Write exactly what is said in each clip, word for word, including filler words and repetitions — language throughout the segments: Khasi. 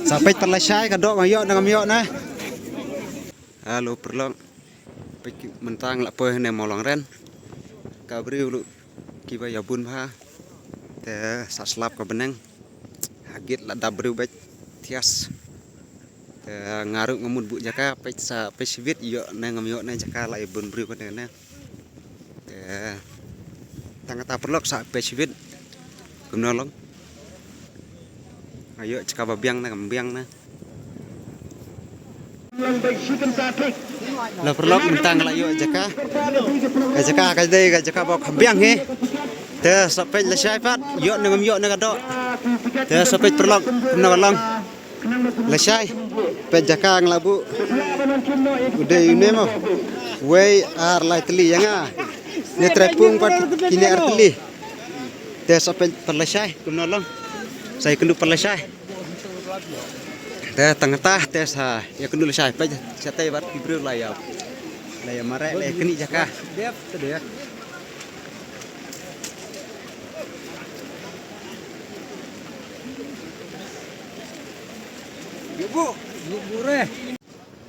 Sa peit pat lashai ka doh nga ïoh ne ngam ïoh ne. Halo paralok. Peit mynta nga la poi ne Mawlangren. Ka briew ruh kiba ïa bun bha. Te sa slap ka bneng. Ha gate la dap briew beit thias. Te nga ruh nga mut buh jaka, peit sa peit shibit ïoh ne ngam ïoh ne jaka, la ïa bun briew kane ne. Te tang kata paralok sa peit shibit. Kumno long. Nga ïoh jaka ba biang ne ngam biang ne. Halo paralok, mynta nga la ïoh jaka. Ka jaka ka dei ka jaka ba kham biang hi. Te sa peit lashai pat, ïoh ne ngam ïoh ne ka doh. Te sa peit paralok, kumno ka long. Lashai, peit jaka nga la buh. U dei une mo. Wei ar lai tylli ïa nga. Ne trai pung pat kine ar tylli. Te sa peit pat lashai, kumno long. Sa ïakynduh pat lashai. Te tang kata te sa ïakynduh lashai, peit shatei bad ki briew la ïa. La ïa mareh, la ïa knieh jaka.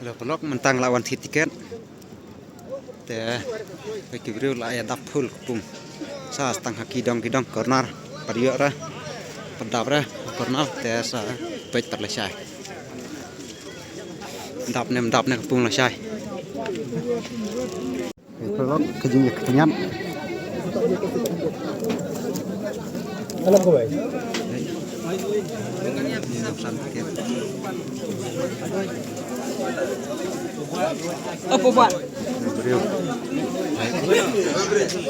Halo paralok, mynta nga la wan thied tiket. Te peit ki briew la ïa dap full ka pung. Sa tang ha ki dong ki dong corner. Pat ïoh re. Pat dap re corner te sa peit pat lashai. Dap ne ym dap ne ka pung lashai. Paralok, ka jingïakynñiat. Alam ko bai. Apo ban?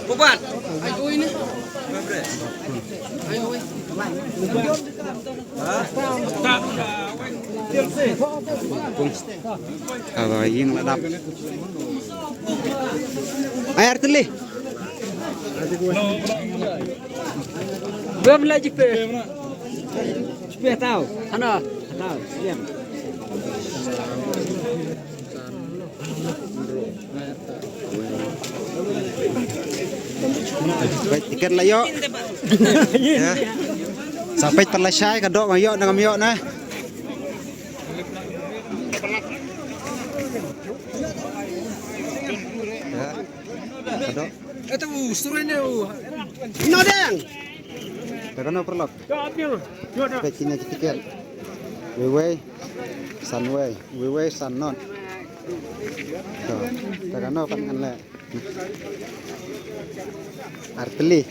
Apo ban? Ai oi ne. Ai oi. Ka ba ïing la dap. Ai ar tylli. Bem la jipe. Jipe tau. Hana, tau. Bem. Peit tiket la ïoh. Ïa. Sa peit pat lashai ka doh nga ïoh ne ngam ïoh ne. Ïa. Ka doh. Ito u sure ne u. Nodeng. Te kano paralok. Peit kine ki tiket. Wei wei. San wei. Wei wei san not. To, te kano pat ngan leh. Ar tylli.